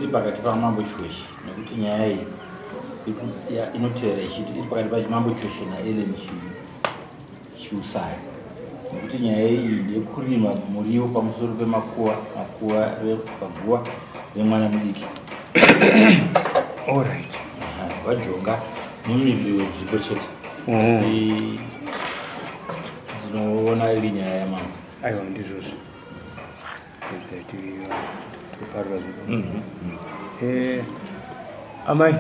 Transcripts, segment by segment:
pakati paMambo Chiweshe nekuti nyaya iyi inoteera ichiti iri pakati paMambo Chiweshe naEllen Chiusaya nekuti nyaya iyi ndeyekurima muriwo pamusoro pemakuva makuva paguva remwana mudiki. Alright. VaJonga mumiriri wenzvimbo chete asi ndinoona iri nyaya yamambo. Aiwa ndizvozvo. Eh, amai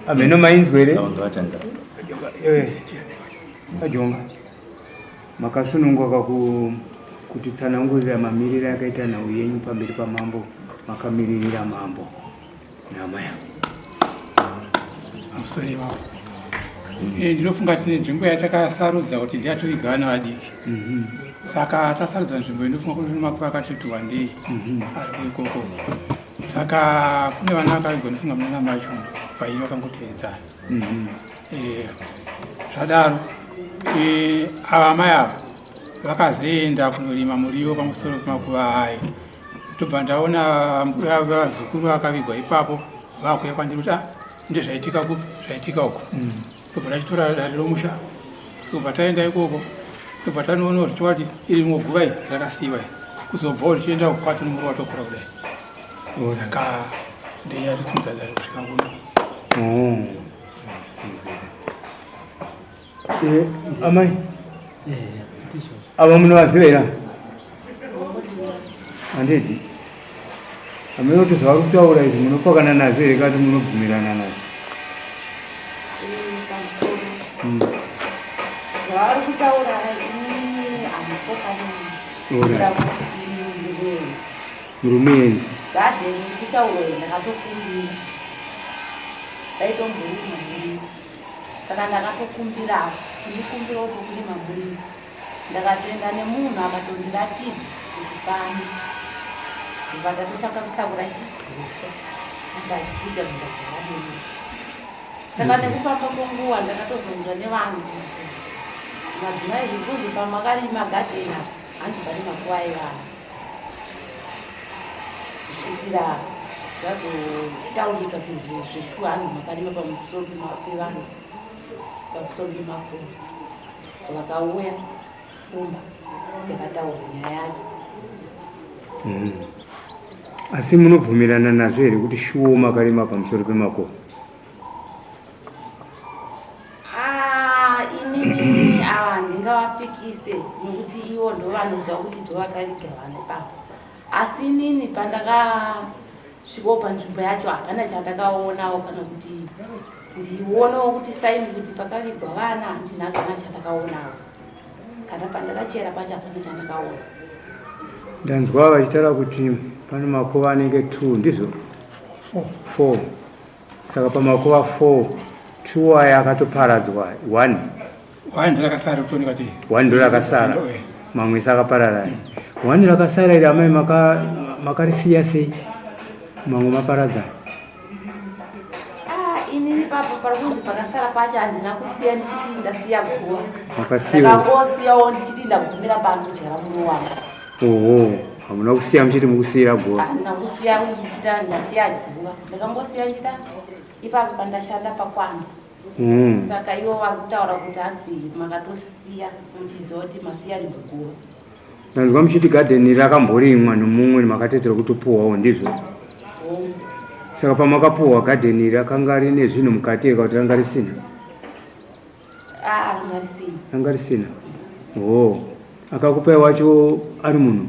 amheno mainzwa here ajonga makasununguka kutitsanangurira mamiriro akaita nhau yenyu pamberi pamambo makamiririra mambo Nhama yangu. Pamusoro ipapo. Eh, ndinofunga tine nzvimbo yatakasarudza kuti ndiyatoviga vana vadiki. Saka tasarudza nzvimbo inofunga kuti makuva akatoti wandei ari kuikoko. Saka kune vana vakavigwa ndinofunga muna macho vairi vakangoteedzana. Eh, zvadaro eh, ava amai ava vakazoenda kunorima muriwo pamusoro pemakuva ayo. Ndobva ndaona mbuya vazukuru vakavigwa ipapo vakuya kwandiri kuti ah ndezvaitika kupi zvaitika uko mm. Ndobva ndachitora dare romusha ndobva taenda ikoko ndobva tanoona zvichiwa kuti iri rimwe guva iri rakasiiwa iri kuzobvawo richienda uko kwacho nomuri watokura kudai oh. Saka ndeyatisimudza dare kusvika kuno oh. Eh, amai ava munovaziva here handidi hameno kuti zvavari kutaura izvi munopakana nazvo here kati munobvumirana nazvo hmm. Zvavari kutaura ini handipokani muri muenzi gadheni iri kutaurwa iyi ndakatokumbira ndaitomborima muriwo saka ndakatokumbirawo kuti ndikumbirawo pokurima muriwo ndakatoenda nemunhu akatondiratidza kuti pano ndobva ndatotanga kusakura chi huswa ndadhiga ndikadyara muriwo saka nekufamba kwenguva ndakatozonzwa nevanhu kunzi madzimai zviri kunzi pamakarima gadheni apa hanzi pane makuva evanhu kusvikira zvazotaurika kunzi zveshuwa hanzi makarima pamusoro pevanhu pamusoro pemakuva vakauya kumba yakataurwa nyaya yacho mm. Asi munobvumirana nazvo here kuti shuwo makarima pamusoro pemakuva? Ah, inini ava handingavapikise nokuti ivo ndovanoziva kuti ndovakaviga vanhu ipapo asi inini pandakasvikawo panzvimbo yacho hapana chandakaonawo kana kuti ndionewo kuti saini kuti pakavigwa vana handina kana chandakaonawo kana pandakachera pacho hapana chandakaona Ndanzwa vachitaura kuti pane makuva anenge 2 ndizvo? 4. Saka pamakuva 4, 2 aya akatoparadzwa, 1. 1 ndrakasara kutooneka kuti 1 ndorakasara. Mamwe ese akaparara. 1 rakasara iri amai maka makarisiya sei? Mamwe maparadza. Ah, inini papo pari kunzi pakasara pacho handina kusiya ndichiti ndasiya guva. Makasiya. Ndakangosiyawo ndichiti ndagumira pano kudyara muriwo wangu. Oho, hamuna kusiya muchiti mukusiyira guva. Handina kusiya ndichiti ndasiya guva. Ndakangosiya ndichiti ipapo pandashanda pakwana. Mm. Saka ivo vari kutaura kuti hanzi makatosiya muchiziva kuti masiya rimwe guva. Ndanzwa muchiti gadheni rakamborimwa nomumwe makatedzera kutopuhwawo ndizvo. Oh. Saka pamakapuhwa gadheni rakanga rine zvinhu mukati here kuti ranga risina? Ah, ranga risina. Ranga risina. Oh. Akakupai wacho ari munhu?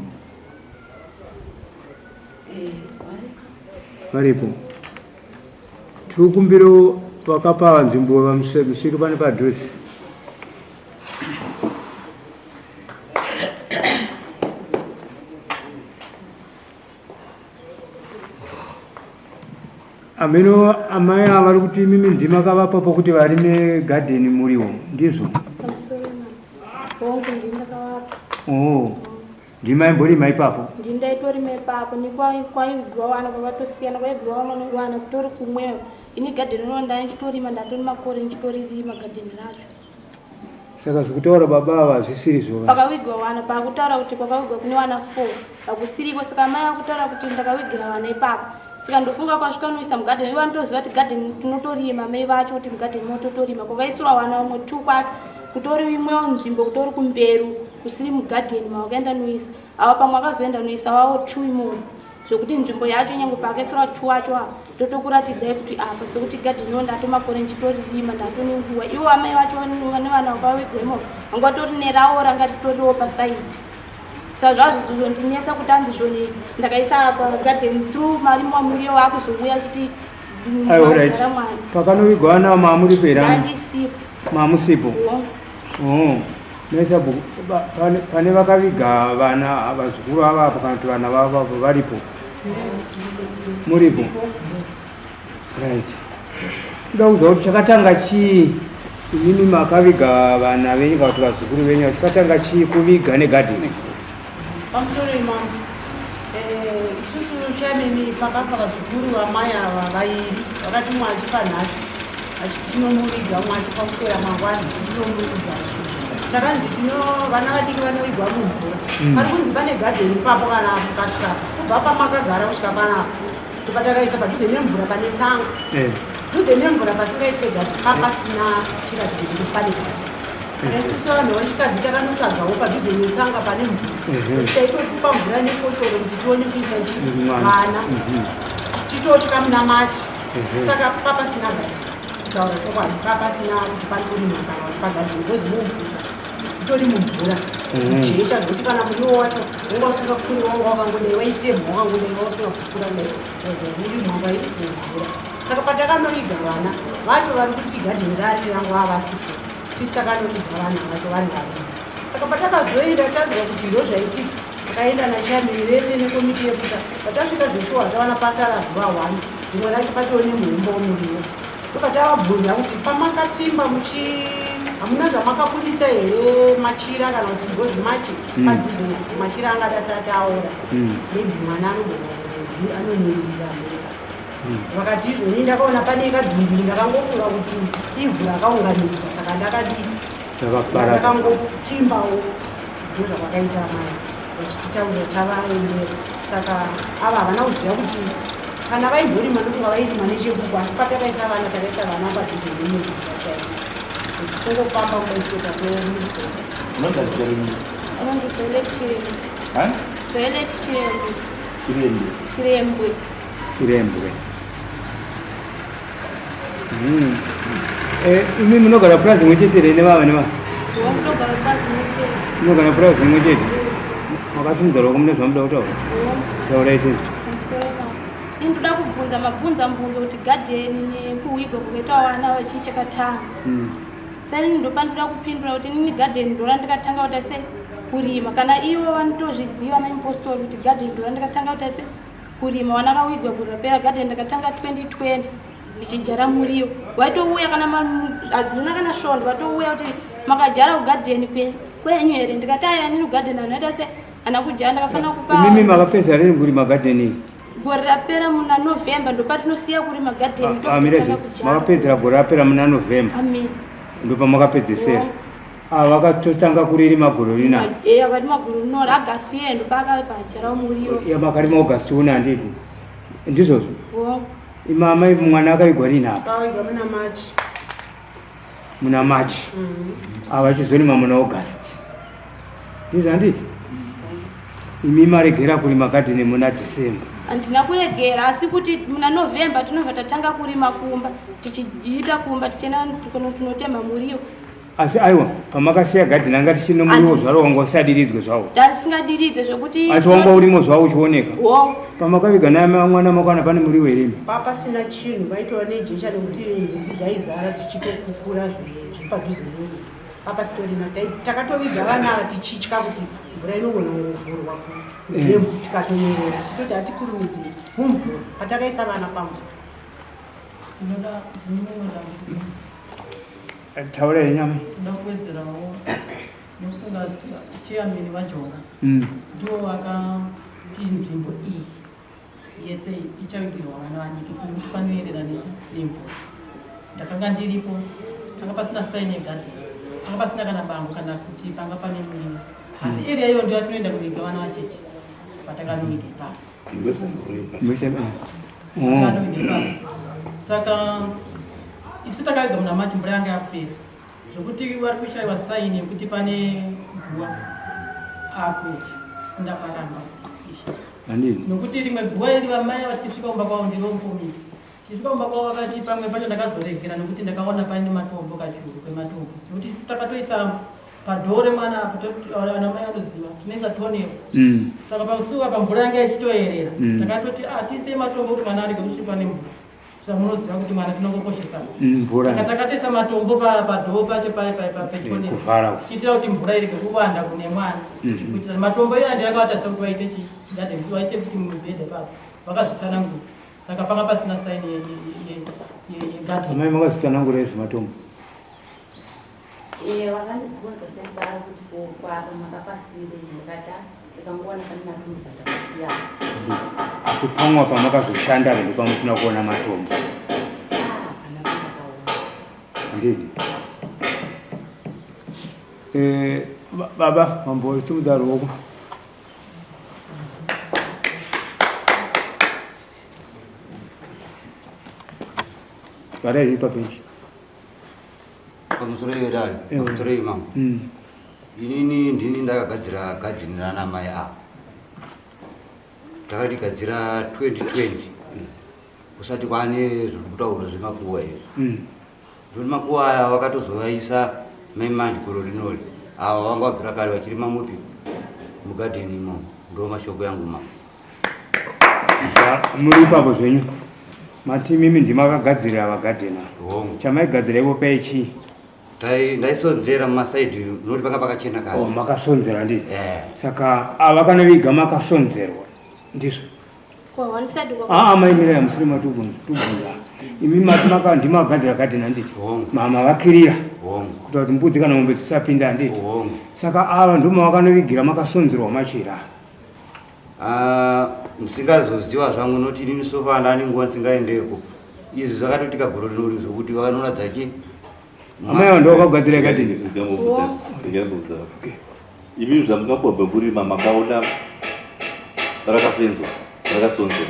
Eh, varipo. Tiri kukumbira vakapa nzvimbo vamusvike pano padhuze. Ameno amai ava vari kuti imimi ndimi makavapa pokuti varime gadheni muriwo ndizvo? Hongu ndini ndakavapa. Oh. Ndimi maimborima ipapo? Ndini ndaitorima ipapo nekwaivigwa vana kwavatosiyana kwaivigwa vamwe vana kutori kumwewo. Ini gadheni rino ndaichitorima ndatoni makore ndichitoririma gadheni racho. Saka zvikutaura baba ava hazvisiri zvo. Pakavigwa vana pakutaura kuti kwakavigwa kune vana 4 hakusiriko saka amai vakutaura kuti ndakavigira vana ipapo. Saka ndofunga kwasvika noisa mugadheni, ivo vanotoziva kuti gadheni tinotorima, mai vacho kuti mugadheni mototorima. Kwakaisirwa vana vamwe two kwacho kutori imwewo nzvimbo kutori kumberi kusiri mugadheni mavakaenda noisa ava, pamwe akazoenda noisa vavo two imomo, zvekuti nzvimbo yacho nyange paakaisirwa two acho apa totokuratidzai kuti apa sekuti gadheni yo ndatomakore ndichitoririma, ndatone nguva. Ivo amai vacho nevana vakavigwa imomo vanga vatori nerawo ranga ritoriwo pasaidi. Saka zvazvizondinetsa kuti anzi zvoni ndakaisa apa garden through mari mamuriwo akuzouya achiti Aiwa, right. majara mwana. Pakanovigwa vana mamuripo here? Handisipo. Mamusipo? Hongu. Oh. Naisa bhuku pane vakaviga vana vazukuru ava apo kana kuti vana vavo apo varipo? Muripo? Right. Toda kuziva kuti chakatanga chii, imimi makaviga vana venyu kana kuti vazukuru venyu, chakatanga chii kuviga negadheni? Pamusoro imambo, isusu chaimeni pakafa vazukuru vamai ava vairi, vakati umwe achifa nhasi achiti tinomuviga, umwe achifa kuswera mangwana tichinomuviga. Takanzi tino vana vadiki vanovigwa mumvura. Pari kunzi pane gadheni ipapo, kana mukasvika kubva pamakagara kusvika panapa ndopatakaisa padhuze nemvura pane tsanga. Dhuze nemvura pasingaitwe gadheni papasina chiratidzo chekuti pane gadheni. Saka isusu sevanhu vechikadzi takanotsvagawo padhuze netsanga pane mvura. Kuti taitokupa mvura nefoshoro kuti tione kuisa chi Mwana. vana titotya muna Machi. Saka papasina gadheni, kutaura chokwadi, papasina kuti pari kurimwa kana kuti pagadheni, because mumvura, utori mumvura jecha zvokuti kana muriwo wacho wanga usingakuri, wanga wakangodai waitemwa, wakangodai wausina kukura kudai, waziva kuti urimwa vai mumvura. Saka patakanoviga vana vacho, vari kuti gadheni rari rangu avasipo, tisu takanoviga vana vacho vari vaviri. Saka patakazoenda tanzwa kuti ndo zvaitika, takaenda nachairman vese nekomiti yekusha. Patasvika zveshuwa tawana pasara guva 1, rimwe racho patoo nemuhomba womuriwo. Ndobva tavabvunza kuti pamakatimba muchi hamuna zvamakabudisa here, machira kana kuti ngozi machi padhuze, machira angada asati aora, maybe mwana anogona kunzi anonyururira mega. Vakati izvoni ndakaona pane kadhunduru, ndakangofunga kuti ivhu rakaunganidzwa, saka ndakadii? Takaparadza. Ndakangotimbawo. Ndo zvavakaita mai vachititaurira tavaendera. Saka ava havana kuziva kuti kana vaimborima, ndofunga vairima nechekuko, asi patakaisa vana, takaisa vana padhuze nemumvura chaipo, kuti kungofamba kudai so tatomuvura. Unonzadzisa rini? Anonzi Violet Chirembwe. Ha? Violet Chirembwe. Chirembe? Chirembwe. Chirembwe. Imi munogara purazi imwe chete here nevava nevava? Hongu, togara purazi imwe chete. Munogara purazi imwe chete? Makasimudza ruoko, mune zvamuda kutaura? Hongu. Taurai tezi. Pamusoro pavo, ini ndoda kubvunza, mabvunza mubvunzo kuti gadheni nekuwigwa kukaita vana vachii chakatanga. Sani ndopandoda kupindura kuti inini gadheni ndora ndikatanga kuita se kurima, kana ivo vanotozviziva maimpostori kuti gadheni ndora ndikatanga kuita se kurima vana vawigwa gore rapera. Gadheni ndakatanga 2020 ndichijara muriwo, waitouya kana hadzina kana svondo vatouya kuti makajara kugadheni kwenyu here? Ndikati aya, inini kugadheni anoita se hana kujara, ndakafanira kupa. Imimi makapedza rini kurima gadheni? Gore rapera muna November ndopatinosiya kurima gadheni. Mirezi, makapedzera gore rapera muna November? Amen. Ndopamakapedzesera? Hongu. Ava vakatotanga kuririma gore rina? Eya, varima gore rino raAugust iye ndopakapajarawo muriwo. Yamakarima August una, handiti ndizvozvo? Hongu. Imama, mwana akavigwa rini apa? Akavigwa muna Machi. Muna Machi, ava vachizorima muna August, ndizvo handiti? Imi maregera kurima gadheni muna December? Handina kuregera, asi kuti muna November tinobva tatanga kurima kumba, tichiita kumba, tichienda tinotema muriwo. Asi aiwa, pamakasiya gadheni anga tichine muriwo zvaro, wanga usadiridzwe zvawo? Tasingadiridze zvekuti. Asi wanga urimo zvawo uchioneka? Hongu. Pamakaviga naye mwana makwana pane muriwo here imi? Papasina chinhu, vaitova nejecha nekuti nzizi dzaizara dzichitokukura zvese zviri padhuze neu papasitorina. Takatoviga vana ava tichitya kuti mvura inogona kungovhurwa kudhemu, tikatonyerera tichitoti hatikurumidzi mumvura patakaisa vana pamvura. Ndine mumwe dambudziko. Taura yenyama. Ndoda kuwedzerawo, nofunga chairman vaJonga ndivo vakati nzvimbo iyi yese ichavigirwa vana vadiki nekuti panoerera nemvura. Ndakanga ndiripo, panga pasina sign yegadheni, panga pasina kana bango kana kuti panga pane muriwo, asi area iyo ndiyo yatinoenda kuviga vana vacheche patakanoviga ipapo. Vakanoviga ipapo. Saka isu takaviga muna March, mvura yanga yapera zvokuti vari kushaiwa saini yekuti pane guva akwete ndaparamba ishe. Handiti? Nokuti rimwe guva iri vamai ava tichisvika kumba kwavo, ndiri wemukomiti, tichisvika kumba kwavo vakati pamwe pacho ndakazoregera nokuti ndakaona paine matombo, kachuru kematombo, nokuti isu takatoisa padoor remwana apo, ana mai anoziva tinoisa tonel. Saka pamusuwa pamvura yanga ichitoerera. Takatoti ah, tiisei matombo kuti mwana arege kusvipa nemvura, zvamunoziva kuti mwana tinongokoshesa. Mvura. Saka takatoisa matombo padoor pacho petonel Kuvhara. tichiitira kuti mvura irege kuwanda kune mwana. Tichifuchira matombo iyoyo, ndiyo yakavatarisa kuti vaite chii, ngati vaite kuti mubhedha papo vakazvitsanangudza. Saka panga pasina saini yegadheni. Amai, makazvitsanangura izvi matombo? Iye vakandibvunza sekudaro kuti ko kwapa makapasire, ndikati "Ah, ndikangowana pane matombo ndakasiyana." Asi pamwe pamakazoshanda ndo pamusina kuona matombo? Hapana pandakaona. Handiti? Baba mambosimudza ruoko. Varai papeji. Pamusoro yedare. Pamusoro yemambo. Inini ndini ndakagadzira gadheni rana mai ava. Takaligadzira 2020 kusati kwane zviri kutaurwa zvemakuwa izvi. Ndoti makuwa aya vakatozovaisa mai manje gore rinori. Ava vanga vabvira kare vachirima mupi mugadheni imomo. Ndo mashoko yangu, mambo. Muri ipapo zvenyu, mati mimi ndimakagadzirira vagadhena? Hongu. Chamaigadzira ivo paichii? Ndaisonzera mumasaidhi noti panga pakachena kare. Oh, makasonzera, nditi? Eh. Saka ava kanoviga makasonzerwa, ndizvo? Kwa one side kwa. Aa, maimira, musiri matubvunza tubvunza. Imi mati maka ndimagadzira gadheni, handiti? Hongu. Mavakirira Hongu. kuita kuti mbudzi kana mombe dzisapinda, handiti? Hongu. Saka ava ndomavakanovigira makasonzerwa machira? Ah, ndisingazoziva zvangu noti inini so far ndani nguva ndisingaendeko. Izvi zvakatoitika gore rinori zvokuti vakanoratidza chi Amai ava ndovakagadzira gadheni? Ndingambobvunza, imi zvamukapuwa pekurima makaona rakafenzwa, rakasonzerwa?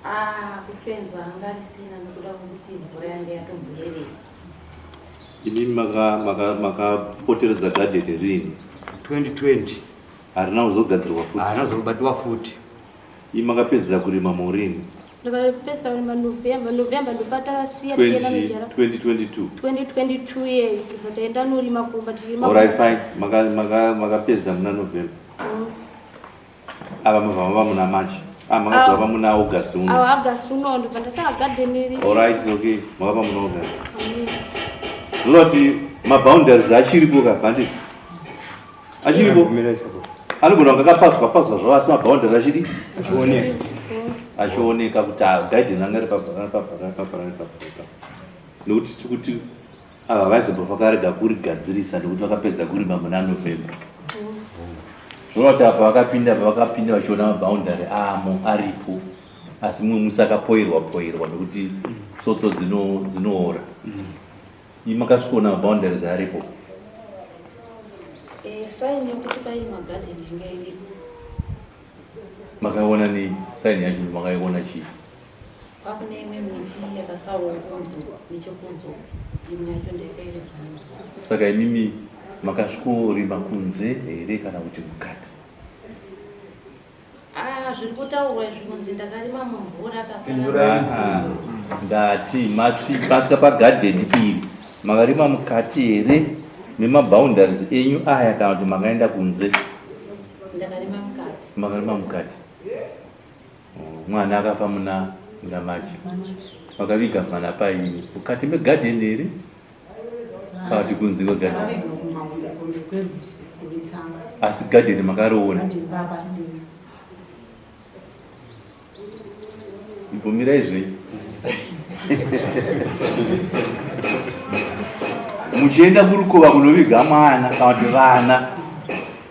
Ah, kufenzwa anga risina nokuda kwekuti mvura yanga yatomboyeredza. Imi makapoteredza gadheni rini? 2020. Harina kuzogadzirwa futi? Haana zobatiwa futi. Imi makapedzisa kurima murini? Ndakapesa kurima November, November ndopatasiya tichienda nojara. 2022? 2022 yeyo, ndibva taenda norima kumba, tichirima. Alright, fine. Makapedzisa muna November. Ava mabva mava muna March. Ah, makazova muna August uno. Awa August uno ndobva ndatanga gadheni iri. Alright, okay, makava muna August. Zvinoti maboundaries achiripo ka, handiti? Achiripo, anogona kunge akapazwa pazwa zvavo, asi maboundary achiri achioneka. Achioneka kuti gadheni ranga ripapa, ripapa, ripapa, ripapa, ripapa, nekuti tikuti ava vaizobva vakarega kurigadzirisa nekuti vakapedza kurima muna November. Zvinoti apa vakapinda, pavakapinda vachiona maboundary amo aripo, asi mumwe musi akapoirwa poirwa nekuti tsotso dzinoora. Imi makasvikoona maboundaries aripo? Saini yokuti paine magadheni yanga iripo. Makaiona nei saini yacho? Makaiona chii? Kwakune imwe miti yakasawawo kunzo, nechekunzo, imwe yacho ndayakaeredzwa nemvura. Saka imimi makasvikorima kunze here kana kuti mukati? Ah, zviri kutaurwa izvi kunzi ndakarima mumvura. Ah, ndati masvika pagadheni iri, makarima mukati here nemaboundaries enyu aya kana kuti makaenda kunze? Ndakarima mukati. Makarima mukati. Oh, mwana akafa muna March, makaviga mwana paini, mukati megadheni here kana kuti kunze kwegadheni? Takavigwa kumahombekombe kwerwizi kunetsanga. Asi gadheni makariona? Gadheni paapasina. Ibvumirai zvenyu muchienda kurukova kunoviga mwana kana kuti vana,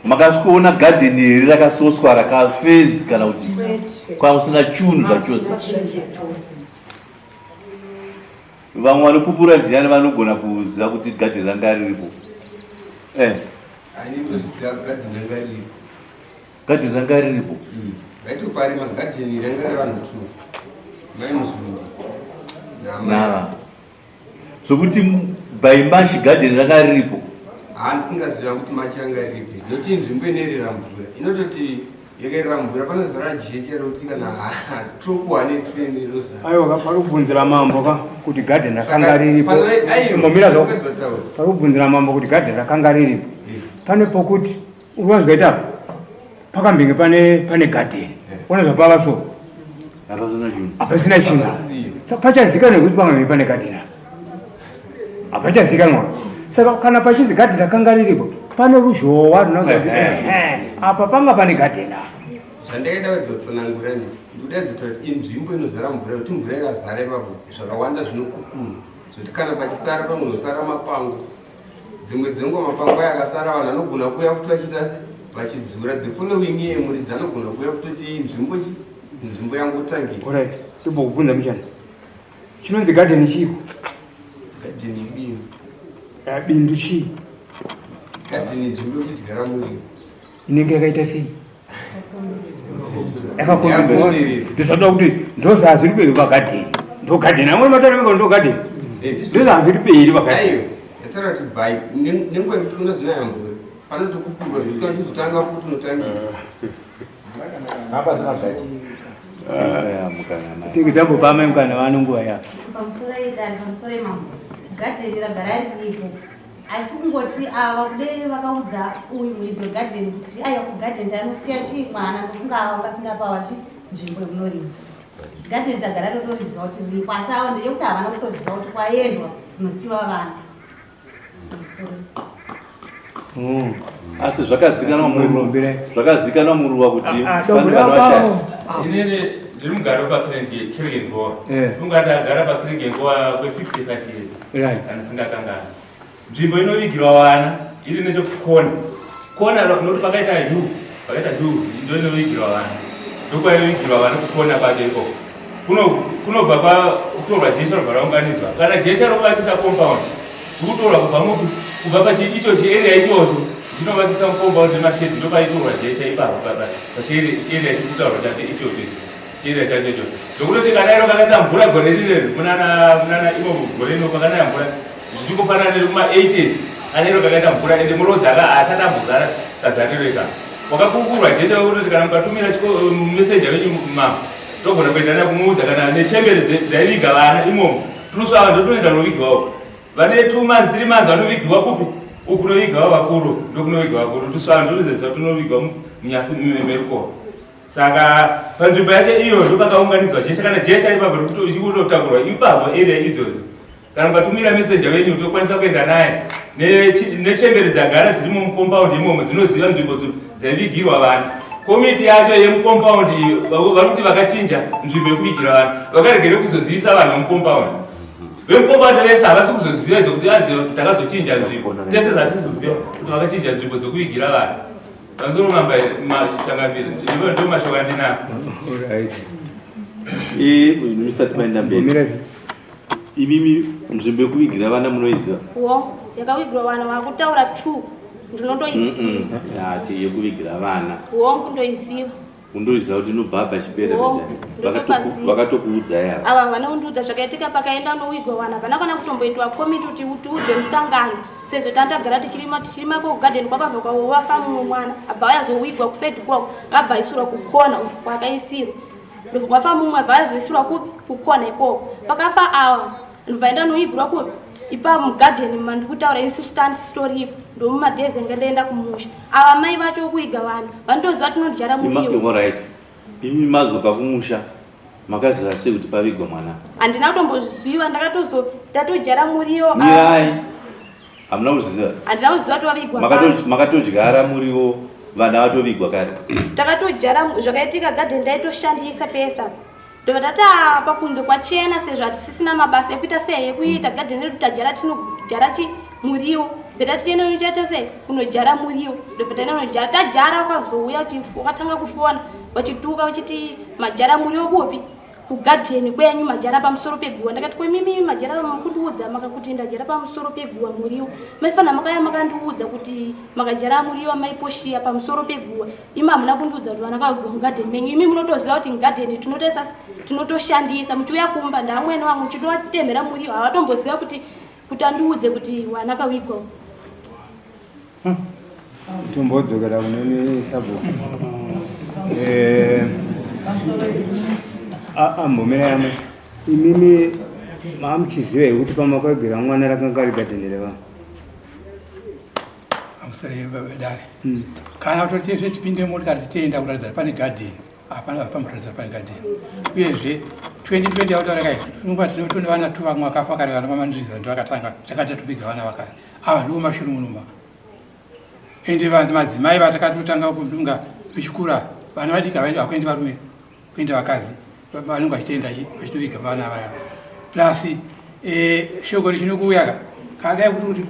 makasvikoona gadheni here rakasoswa, rakafenzi, kana kuti kwausina chunhu zvachose? Vamwe vanopupura ndiani vanogona kuziva kuti gadheni ranga riripo? Handinoziva, gadheni ranga riripo. Gadheni ranga riripo. Vaiti ukarima gadheni ranga revanhu two mai muzungu naamai. Zvokuti by March garden ranga riripo. Haa ndisingaziva kuti March yanga iripi. Noti nzvimbo inoerera mvura. Inototi yakaerera mvura panozara jecha rekuti kana tokuwa netrain inozara. Aiwa pari kubvunzira mambo ka kuti garden rakanga riripo. Imbomira zvako. Pari kubvunzira mambo kuti garden rakanga riripo. Pane pokuti Urikuona zvikaita apa? Pakambenge pane pane garden. Ona zvapava so. Hapasina chinhu. Hapasina chinhu. Saka pachazikanwa kuti pangave pane garden apa. Hapachazikanwa. Saka kana pachinzi garden rakanga riripo, pane ruzhowa runoziva kuti ehe, apa panga pane garden apa. Zvandakaida kudzotsanangura ndichi ndikuda kudzotaura kuti inzvimbo inozara mvura kuti mvura ikazara ipapo zvakawanda zvinokukurwa zvekuti kana pachisara panonosara mapango Dzimwe dzenguva mapango aya akasara vanhu vanogona kuuya futi vachiita se vachidzura the following year muridzi anogona kuuya futi oti nzvimbo chi nzvimbo yangotangira. Alright, tombokubvunza mbichana. Chinonzi garden chiiko? Garden ibindu. Eh, bindu chii? Garden inzvimbo yekudyara muriwo. Inenge yakaita sei? Yakakomberedzwa. Ndozvatoda kuti ndozvazviri peri pagadheni. Ndogadheni. Amweni matara meko ndogadheni. Ndozvazviri peri pagadheni. Ndataura kuti by nenguva yekuti kunozonaya mvura panotokupurwa zvekuti kana uchizotanga futi unotangira. Hapasina gadheni. Tiki tambopa amai mukana vano nguva yavo. Pamusoro idani, pamusoro imambo. Gadheni ragara riripo. Asi kungoti ava kude vakaudza uyu muridzi wegadheni kuti aiwa kugadheni tanosiya chii mwana ndofunga ava vangasingapawa chi nzvimbo yekunorima. Gadheni tagara totoriziva kuti riripo asi ava ndeyekuti havana kutoziva kuti kwaendwa kunosiwa vana. Asi zvakazikanwa muruwa zvakazikanwa muruwa kuti ah, ah, pane vanhu vashaya. Inini ndiri mugari wepaKirgengoa. Ndinga ndagara paKirgengoa kwe 55 years. Right. Kana singakanganwi. Nzvimbo inovigirwa vana iri nechekukona. Kona nokuti pakaita U, pakaita U ndo inovigirwa vana. Ndokwaivigirwa vana kukona kwake ikoko. Kuno kunobva kwatorwa jecha robva raunganidzwa. Kana jecha rokuvakisa compound rikutorwa kubva mupi kubva pachi icho chiarea ichocho chinovakisa compound nemashedhi ndopaitorwa jecha ipapo pachiarea chikutaurwa chacho ichocho. Chira chacho icho. Ndokutoti kana iro kakaita mvura gore rineri munana munana imo gore ino pakanaya mvura zvichingofanana neri kuma 80s kana iro kakaita mvura ende murodza aka asati ambozara kazariro ika wakakukurwa jecha wekutoti kana mukatumira messenger wenyu mama togona kuenda naye kumuudza kana nechembere dzaiviga vana imomo turusu ava ndotoenda kunovigiwawo vane two months three months vanovigiwa kupi uku kunovigiwa vakuru ndokunovigiwa vakuru tusu ava ndotoziva tunovigwa munyasi merukova Saka panzvimbo yacho iyo ndopakaunganidzwa jecha kana jecha ipapo rikutotakurwa ipapo area idzodzo. Kana mukatumira messenger wenyu tokwanisa kuenda naye nechembere dzagara dzirimo mucompound imomo dzinoziva nzvimbo dzaivigirwa vanhu. Komiti yacho yemucompound iyo vari kuti vakachinja nzvimbo yekuvigira vanhu vakaregere kuzozivisa vanhu vemucompound. Vemucompound vese havasi kuzoziva izvo kuti anzi takazochinja nzvimbo. Tese zvatisizoziva kuti vakachinja nzvimbo dzekuvigira vanhu. Pamusoro mamba changamire, ndivo ndo mashoko andinawo. Alright. Eh, musati maenda mberi. Imimi nzvimbo yekuvigira vana munoiziva? Wo, yakavigirwa vana vakutaura two. Ndinotoiziva. Ati yekuvigira vana. Wo, ndoiziva. Undoziva kuti inobva pachipera vakatokuudzai ava. Ava havana kundiudza zvakaitika pakaenda unowigwa wana havana kana kutomboitwa komiti kuti tiudze musangano sezvo tandagara tichirima tichirima ko garden kwakabva kwawafa mumwe mwana abva ayazowigwa kusaidi kwako abva aisirwa kukona uku kwakaisirwa ndobva kwafa mumwe abva azoisirwa kupi kukona ikoko pakafa ava ndobva enda noigirwa kupi ipa mugadheni mandikutaura isusu tandisitoripo ndomumadhezi enge ndaenda kumusha ava mai vacho kuiga vanhu vanotoziva tinodyara muriwo right imi madzoka kumusha makaziva sei kuti pavigwa mwana handina kutombozviziva ndakatozo ndatodyara muriwo mirai hamuna kuzviziva handina kuziva kuti vavigwa makatodyara muriwo vana vatovigwa kare takatodyara zvakaitika gadheni ndaitoshandisa pesa Ndobva tati apa kunze kwachena sezvo hatisisina mabasa ekuita sei ekuita gadheni redu tajara tinojara chi muriwo beta tiende unochaita sei kunojara muriwo ndobva taenda kunojara tajara wakazouya wakatanga kufona vachituka vachiti majara muriwo kupi Kugadheni kwenyu majara pamusoro peguwa. Ndakati kwemimi majara mukundiudza makakuti ndajara pamusoro peguwa muriwo. Maifanira makauya makandiudza kuti makajara muriwo maiposhiya pamusoro peguwa. Imi hamuna kundiudza kuti vana kaguwa mugadheni menyu. Imi munotoziva kuti mugadheni tinotoisa tinotoshandisa muchiuya kumba ndaamwene wangu muchitovatemhera muriwo havatomboziva kuti kuti andiudze kuti wana kawigwa. Tombodzokera kunene sabhuku. Eh, ambomira yamwe. Imimi mamuchiziva here kuti pamakagira mwana rakanga rigadheni revanhu? Pamusoro vedare. Kana kutoti tese tipinde motikari titenda kuratidza kuti pane gadheni. Hapana pamboratidza pane gadheni. Uyezve 2020 yakutaura kai nguva tinotone vana tu vamwe vakafa kare vana mamandiriza ndo vakatanga takati tatubiga vana vakare. Ava ndivo mashuru munoma. Ende vanzi madzimai vatakatotanga kudunga vechikura vana vadiki havaendi vakuendi varume kuenda vakadzi vanenge vachitoenda vachitoviga vana vaya plus eh, shoko richinokuuya ka kadai kuti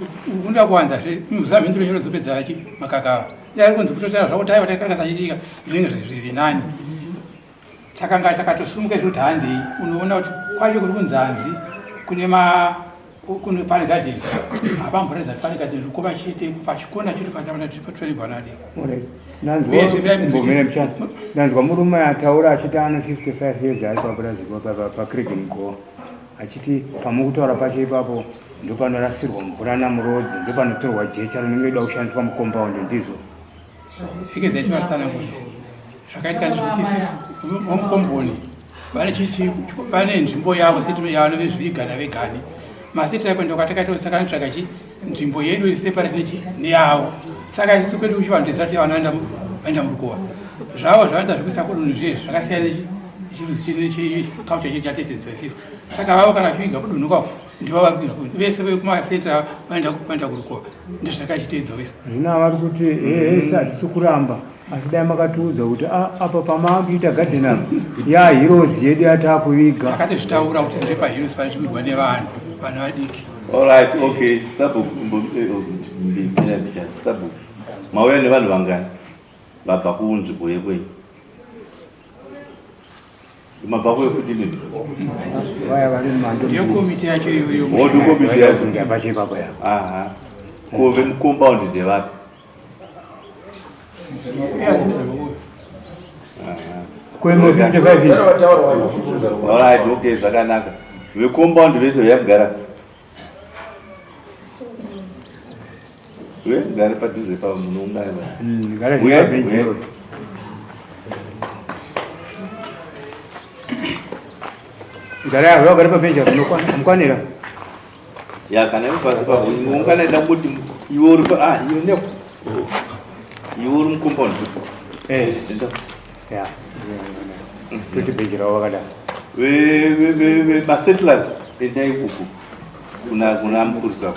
kuda kuwanza zve muzamhinduro nyoro dzopedza chi makakava dai kunzi kutotara zvako taiva takanga sachitika zvinenge zviri nani takanga takatosumuka izvo kuti handei unoona kuti kwacho kuri kunzanzi kune ma kune pane garden hapamboratidza kuti pane garden rukova chete pachikona chete pachapana nadi ndanzwa murume ataura achiti ana 55 years ari papurazi pacragen go achiti pamukutaura pacho ipapo ndopanorasirwa mvura namurodzi ndopanotorwa jecha rinenge rida kushandiswa mucompound ndizvo Rekedza tivatsanangure zvakaitika ndezvekuti isusu vomukomboni vane chichi vane nzvimbo yavo seti yavo vezvigana vegani maseti aiko ndokatakaita saka notsvaga chi nzvimbo yedu iri separate nechi neyavo saka isusu kwedu kuchivanhu tezati vana vaenda vaenda murukowa zvavo zvavanoita zvekuisa kudunhu zviye zvakasiyana nechi chirudzi chino chikaucha chedu chatetedzwa isisu saka vavo kana vachiviga kudunhu kwavo ndivo vari kuviga kudunhu vese vekumasentra vaenda vaenda kurukowa ndozvatakaachiteedza wese zvino vari kuti hese hatisi kuramba asi dai makatiudza kuti ah, apa pamaakuita gadheni apa ya heroes yedu yataakuviga takatozvitaura kuti ndiri paheroes panozvigurwa nevanhu vanhu vadiki Alright, okay. Sabhuku, mbira mbichana. Sabhuku. Mauya nevanhu vangani vabva kunzvimbo yekwenyu? Mabva kuyo futi nini? Vaya vari mumando. Ndiyo komiti yacho iyoyo. Oh, ndiyo komiti yacho. Pacho ipapo ya. Aha. Ko vemucompound ndevapi? Ko imo 55. Alright, okay, zvakanaka. Vecompound vese vayamugara. We gare padhuze pavo munoungana. Gare Uyai, pabenchi uyai. road. Gare apo gare pabenchi apo mukwanira. Ya kana iwe pasi pavo ungana ida kuti iwe uri pa ah iwe ne iwe uri mucompound. Eh. Enda. Ya. Toti benchi ravo vakadaro. Ve ve ve ve masettlers endai uku kuna kuna mupurisa.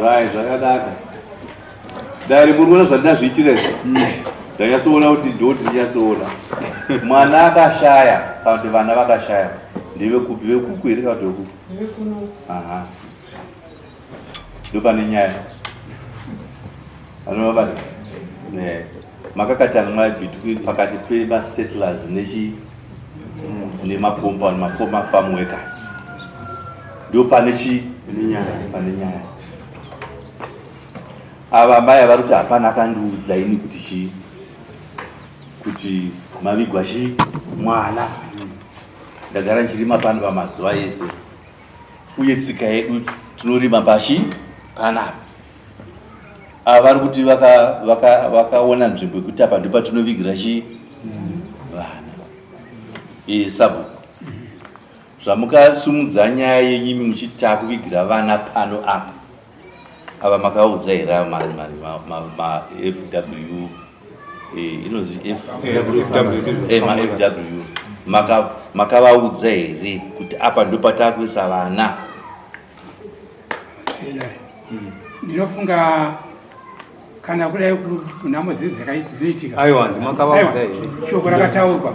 Right, zvakanaka. Dare muri kuona zvandazviitira izvi. Ndanyatsoona kuti ndo tinyatsoona. Mwana akashaya kana kuti vana vakashaya ndevekupi vekuku here kana kuti vekupi? Aha. Ndopane nyaya. Anovabata. Ne. Makakatanwa between pakati pemasettlers nechi nemacompound maformer farm workers. Ndopane chi pane nyaya. Ava mai vari kuti hapana akandiudza ini kuti chii kuti mavigwa chii mwana ndagara ndichirima pano pamazuva ese uye tsika yedu tinorima pachi panapa ava vari kuti vakaona vaka, vaka nzvimbo yekuti apa ndipo patinovigira chii vana e, sabhuku zvamukasumudza nyaya yenyu imi muchiti taakuvigira vana pano apa ava makaudza here ava mafw inonzi mafw makavaudza here kuti apa ndo pataakuisa vana Ndinofunga Kana kudai nhamo dzidzi dzinoitika. Aiwa, ndimakavaudza here? Shoko rakataurwa.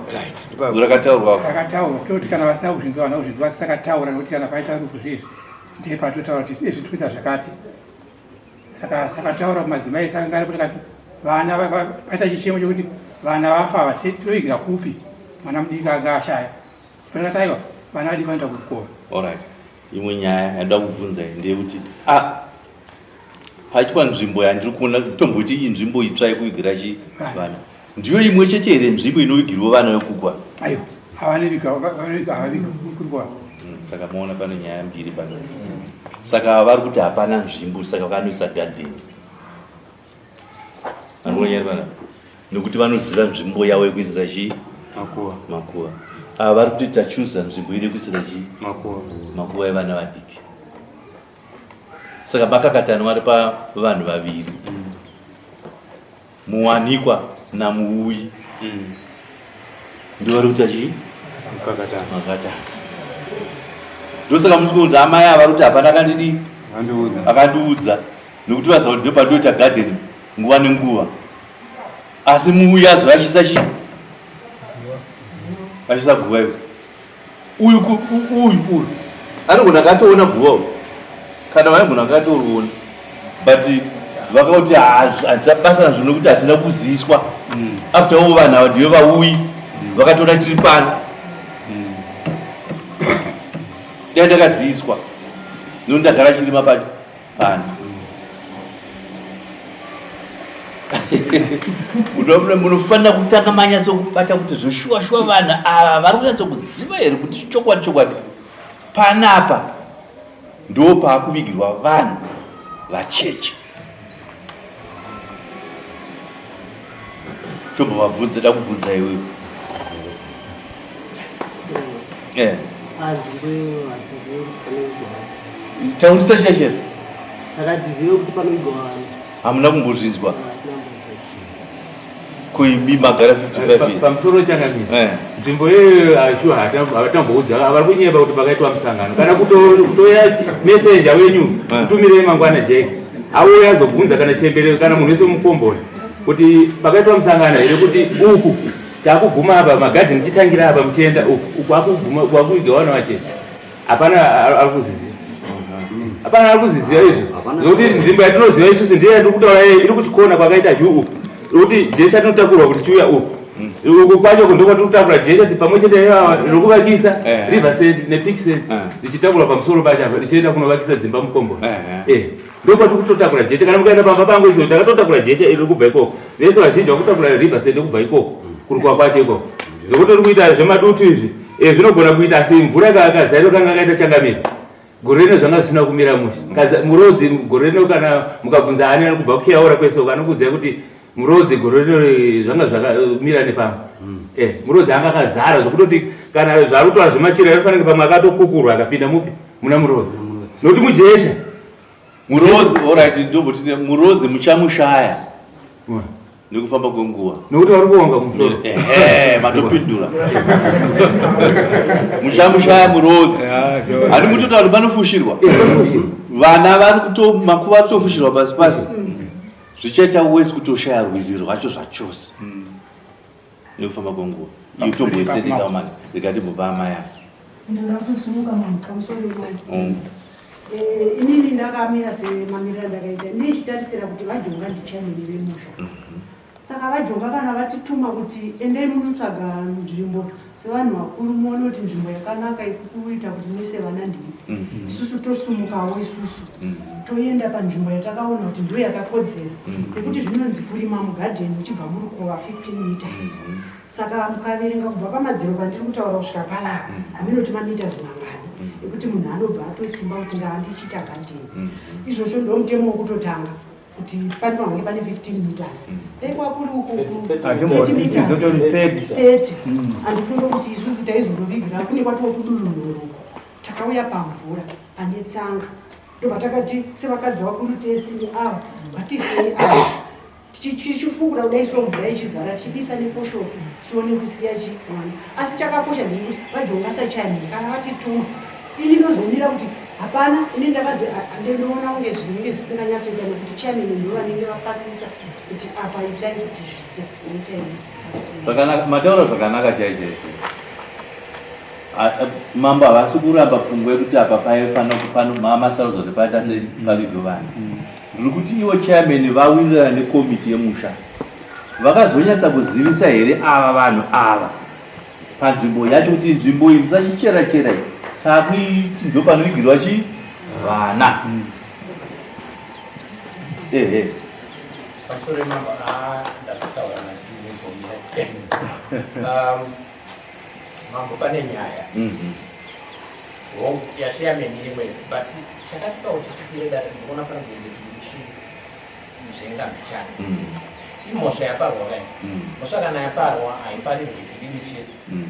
Rakataurwa. Rakataurwa. Toti kana vasina kuzvinzwa vana kuzvinzwa asi takataura nekuti kana paita rufu zvezvi ndiye patotaura kuti izvi tikuita zvakati. Saka sakataura kumadzimai ese anga aripo tikati vana paita chichemo chekuti vana vafa ava toigira kupi mwana mudiki anga ashaya. Takati aiwa vana vadiki vanoenda kuchikoro. Alright. Imwe nyaya yandoda kubvunza ndeyekuti ah paitwa nzvimbo yandiri kuona tomboti iyi nzvimbo itsva yekuvigira chi vana ndiyo imwe chete here nzvimbo inovigirwa vana vekugwa? Aiwa, havanoviga vanoviga havavigi kurikwa. Saka maona pane nyaya mbiri pano. Saka vari kuti hapana nzvimbo saka vakanoisa gadheni. Anoona nyaya pana nekuti vanoziva nzvimbo yavo yekuisira chi makuva makuva. Ava vari kuti tachuza nzvimbo iri yekuisira chi makuva makuva evana vadiki. Saka makakatanwa ari pavanhu vaviri. Muwanikwa namuuyi. Ndivo vari kuita chii? Makatana. Ndosaka musi kunzi amai ava vari kuti hapana akandidii? Akandiudza. Nekuti vaziva kuti ndopandoita garden nguva nenguva. Asi muuyi azovachisa chii? Achisa guva iko. Uyu uyu uyu anogona akatoona guva uyu kana vaigona akatoriona but vakauti hatina basa nazvo nekuti hatina kuziiswa mm. after all vanhu ava ndive vauyi mm. vakatoona tiri pano mm. dai ndakaziiswa nokuti ndagara chirima pacho pano munofanira kutanga manyatsokubata kuti zvoshuwa shuwa vanhu ava vari kunyatsokuziva here kuti chokwadi chokwadi panapa ndo paakuvigirwa vanhu vacheche tobva vabvunza da kubvunza iwewe eh. Taurisa chachera. Takatizive kuti panoigwa vanhu. Hamuna kumbozvinzwa. Ko imi magara 55 years. Pamusoro changamire. Eh. Nzvimbo iyoyo ashu hatamboudza vari kunyeba kuti pakaitwa musangano. Kana kutoya messenger wenyu eh. kutumirei mangwana Jack. Auya azobvunza kana chembere kana munhu wese mukomboni kuti pakaitwa musangano here kuti uku Takuguma apa magadheni chitangira apa muchienda uku uku akuguma uku akuiga wana wache. Hapana ari kuziziva. Hapana ari kuziziva izvo. Zvokuti nzvimbo yatinoziva isusu ndiyo yatiri kutaura iyi iri kuchikona kwakaita juu uku. Zvokuti jecha tinotakurwa kuti chiuya uku. Uku kwacho uku ndokwa tiri kutakura jecha pamwe chete rokuvakisa eh. river sand nepick sand eh. richitakura pamusoro pacho apa richienda kunovakisa dzimba mukomboni. Eh. Ndokwati kutotakura jecha kana mukaenda pamba pangu izvo ndakatotakura jecha iri kubva ikoko. Vese vazhinji vakutakura river sand kubva ikoko kurukwa kwacho ikoko. Zvekuti uri kuita zvemadutu izvi eh, zvinogona kuita asi mvura ikakazairo kanga kaita changamire. Gore rino zvanga zvisina kumira mushe. Kaza murodzi gore rino kana mukabvunza ani ari kubva kuKiaura kwese uko anokuudzai kuti murodzi gore rino eh, zvanga zvakamira nepamwe. Eh, murodzi anga akazara zvekutoti kana zvaari kutaura zvemachira anofanira pamwe akatokukurwa akapinda mupi muna murodzi. Nokuti mujecha Murozi, alright, ndombotise murozi muchamushaya nekufamba kwenguva. Nokuti vari kuonga kumusoro. Ehe, matopindura. Muchamushaya murozi. Handi mutotaura kuti panofushirwa. Vana vari kuto makuva ari kutofushirwa pasi pasi. Zvichaita wese kutoshaya rwizi rwacho zvachose. Nekufamba kwenguva. Iyo tomboisedeka mani, rikatimbobva amai ava. Ndoda kutosimuka mama pamusoro pemama. Eh, inini ndakamira semamiriro andakaita ndichitarisira kuti vajonga ndichairman vemusha saka vajonga kana vatituma kuti endai munotsvaga nzvimbo sevanhu vakuru muone kuti nzvimbo yakanaka yekuita kuti muise vana ndeipi mhm. isusu tosumukawo isusu mhm. toenda panzvimbo yatakaona kuti ndo yakakodzera mhm. nekuti zvinonzi kurima mugadheni uchibva murukova 15 meters Saka mukaverenga kubva pamadziro pandiri kutaura kusvika panapa mm. hameno kuti mameters mangani mm. ekuti munhu anobva atosimba kuti ndaandichiita gadheni mm. izvozvo ndo mutemo wekutotanga kuti panofanira kunge pane 15 meters dai kwakuri uku 30 meters 30 handifunge kuti isusu taizondovigira kune kwatova kudurunhuruko takauya pamvura pane tsanga ndopatakati sevakadzi vakuru tese neava ngatisei ava tichifukura kudai so mvura ichizara tichibisa nefoshoro tione kusiya chimwana asi chakakosha ndechekuti vajonga sachairman kana vatituma ini ndozomira kuti Hapana, ini ndakazi ndinoona kunge zvinenge zvisinganyatsoita nekuti chairman ndo vanenge vapasisa kuti apa itai kuti zviite itai. Zvakanaka, mataura zvakanaka chaizvo chaizvo. Mambo havasi kuramba pfungwa yekuti apa paifanira kupano masarudzo kuti paita sei pavigwe vana. Ndiri kuti ivo chairman vawirirana nekomiti yemusha vakazonyatsa kuzivisa here ava vanhu ava panzvimbo yacho kuti nzvimbo iyi musachichera chera iyi takuiti ndo panovigirwa chi vana ehe pamusoro mambo ah, ndasotaura nachimubvumira mambo pane nyaya mhm. hongu yasheyameni imwe but chakatipa kuti tikwire dare ndikuona fanira kunge tiri nzvenga mbichana mm. imhosva yaparwa kai mm. mhosva kana yaparwa haiparirwi inini chete mm.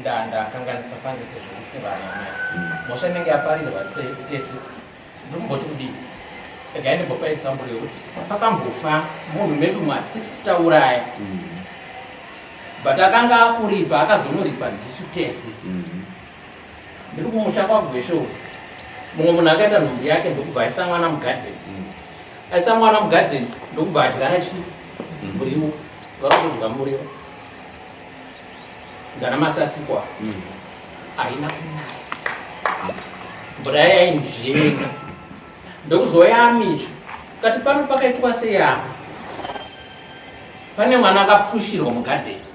ndakanganisa fange sezvekufunga anamai mhosva inenge yaparirwa tese ndiri kumboti kudii regai ndimbopa example yekuti pakambofa munhu medu mwatisisi tauraya but akanga akuripa akazonoripa ndisu tese ndiri kumusha kwagweshe uku mumwe munhu akaita nhumbu yake ndokubva aisa mwana mugadheni mm. aisa mwana mugadheni ndokubva adyara chii mm. muriwo vakatodya muriwo ndana masasikwa mm. haina kunaya mvura yainjenga ndokuzoyamitsva kati pano pakaitwa sei apa pane mwana akafushirwa mugadheni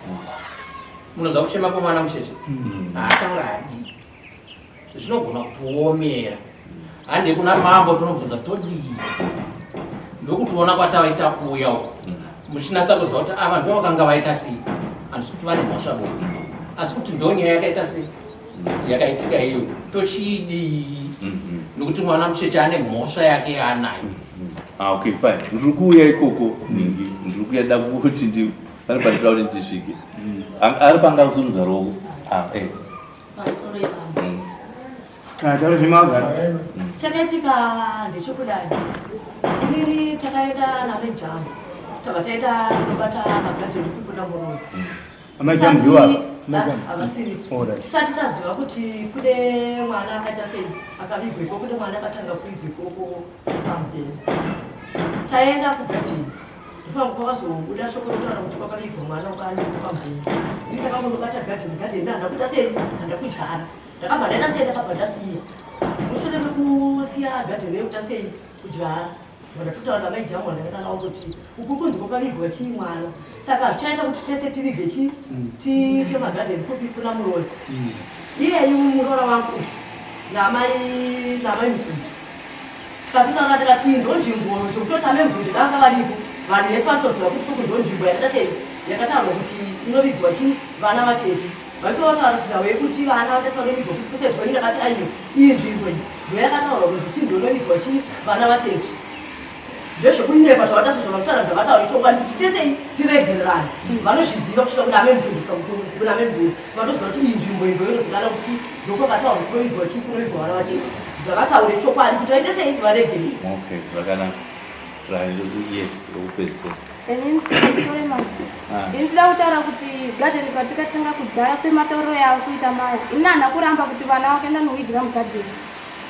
munoziva kuchema kwemwana mucheche mm. haataura adii zvinogona kutiomera hande kuna mambo tonobvunza todii ndokutiona kwataita kuuya uko mm. muchinatsa kuziva kuti ava ndo vakanga vaita sei handisi kuti vane mhosva bo asi kuti ndo nyaya yakaita sei mm. yakaitika iyo tochiidii mm-hmm. nokuti mwana mucheche ane mhosva yake yaanayo ah, okay fine ndiri kuuya ikoko ningi ndiri kuya da kuti ndi pane pandinoda kuti ndisvike mm. ari panga kusimudza ruoko ah, eh. Mm. Chakaitika ndechekudai inini takaenda namejamu tabva taenda kunobata magadheni kukuda murodzi mm. Havasiri tisati taziva kuti kune mwana akaita sei akavigwa ikoko kune mwana akatanga kuigwa ikoko pamubheni taenda kugadheni Ndofamba kwakazobuda shoko rotaura kuti kwakavigwa mwana wakaaniko pamheni. Ini ndakangondobata gadheni gadheni ndanga kuita sei ndanga kudyara. Ndakabva ndaita sei ndakabva ndasiya. Mushure mekusiya gadheni yekuita sei kudyara. Ndatotaura namai Jamu ndakaita navo kuti uku kunzi kwakavigwa chii mwana. Saka zvichaita kuti tese tivige chii tiite magadheni kupi kuna Murodzi. Iyeyu muroora wangu uyu namai namai Mzundi. Tikatotaura tikati iyi ndonzvimbo zvekutoti amai Mzundi vanga varipo vanhu vese vatoziva kuti kuku ndonzvimbo yakaita sei yakataurwa kuti inovigwa chi vana vacheche vaitotaura kuti nhau yekuti vana vakaisa vanovigwa kuti kusedzwa ini ndakati aiyo iyi nzvimbo iyi ndoyakataurwa kunzi chii ndonovigwa chi vana vacheche ndezvekunyepa zvavataso zvavakutaura ndavataura chokwadi kuti tese tiregererane vanozviziva kusvika kuna amai Mzundi kusvika kuna amai Mzundi vanoziva kuti iyi nzvimbo iyi ndoinozikanwa kuti ndokwakataurwa kunovigwa chii kunovigwa vana vacheche ngavataure chokwadi kuti vaite sei varegerere okay zvakanaka yes rokupedzisira Ah. Ini ndoda kutaura kuti gadheni patikatanga kudyara sematauriro yavo kuita mai ini handina kuramba kuti vana vakaenda nokuigira mugadheni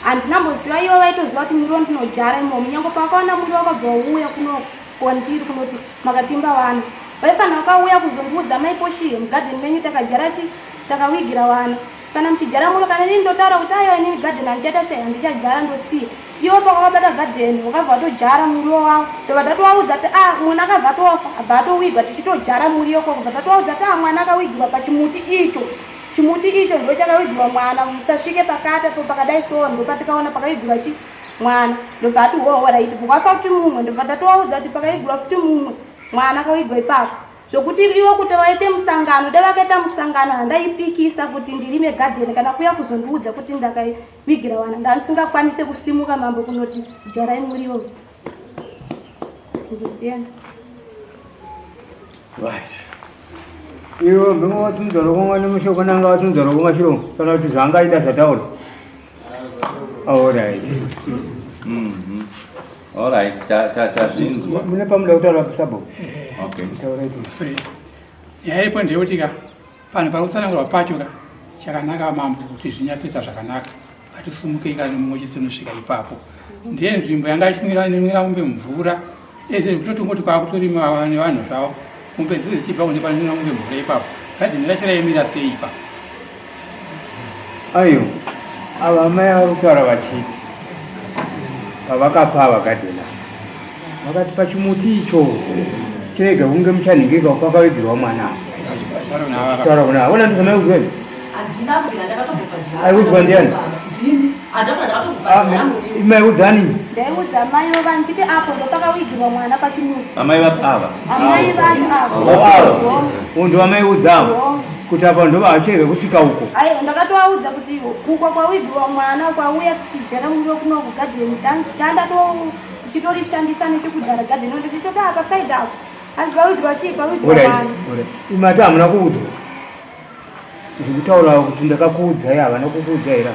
handina mboziva ivo vaitoziva kuti muriwo ndinodyara imomo nyange pakaona muriwo wakabva wauya kuno kwandiri kunoti makatimba vana vaifanira vakauya kuzondiudza mai poshiye mugadheni menyu takadyara chi takawigira vana kana muchidyara muriwo kana inini ndotaura kuti aiwa inini gadheni handichaita sei handichadyara ndosiya ivo pakavabata gadheni wakabva watodyara muriwo wavo ndobva tatovaudza kuti a ah, mwana akabva atofa abva atowigwa tichitodyara muriwo koko bva tatovaudza kuti a ah, mwana akawigirwa pachimuti icho Chimuti icho ndo chakawigirwa mwana musasvike pakati apo pakadai so ndopatikaona pakawigirwa chi mwana ndobva ati hoho right kwafa futi mumwe ndobva tatovaudza kuti pakawigirwa futi mumwe mwana akawigwa ipapo zvokuti ivo kuti vaite musangano dai vakaita musangano handaipikisa kuti ndirime gadheni kana kuya kuzondiudza kuti ndakawigira vana ndandisingakwanise kusimuka mambo kunoti jarai muriwo ndotenda Right. Iwo mbingo wasimudza ruoko nemushoko nanga wasimudza ruoko mashiro kana kuti zvaangaida zvataura. All right. Mhm. All right, tazvinzwa. Mune pamuda kutaura sabo. Okay. Taura itu. So, nyaya ipo ndeyekuti ka panhu pari kutsanangurwa pacho ka chakanaka mambo kuti zvinyatsoita zvakanaka. Ngatisumukei kana mumwe chete tinosvika ipapo. Ndiye nzvimbo yanga ichimwira nemwira mombe mvura. Ese kutoti ngoti kwakutorima nevanhu zvavo. Mombe dzese dzichibva kune panomwira mombe mvura ipapo. Gadheni racho raimira sei ipapo? Ayo, ava amai vari kutaura vachiti pavakapa ava gadheni ava vakati pachimuti icho chirega kunge muchanhingirika kwakavigirwa mwana apa. Achitaura kuna avo. Ona ndizvo mai udzweni. Handina kubvira ndakatombobhadhara. Aiudzwa ndiani? Ndini. Handabva ndakatombobhadhara muriwo. Mai udzani? Ndaiudza mai vava nditi apo ndopakawigirwa mwana pachimuti. Amai vapi ava? Amai vanhu ava. Oh, ava. Uyu wamaiudza avo kuti apa ndo vachirega kusvika uko. Ayo ndakatovaudza kuti uko kwawigirwa mwana kwauya tichidyara muriwo kuno kugadheni tanda to tichitorishandisa nechekudhara gadheni nditi toti apa side apo hanzi pawigirwa chii pawigirwa Alright, mwana. alright. Imati hamuna kuudzwa. Zvekutaura kuti ndakakuudzai havana kukuudza here?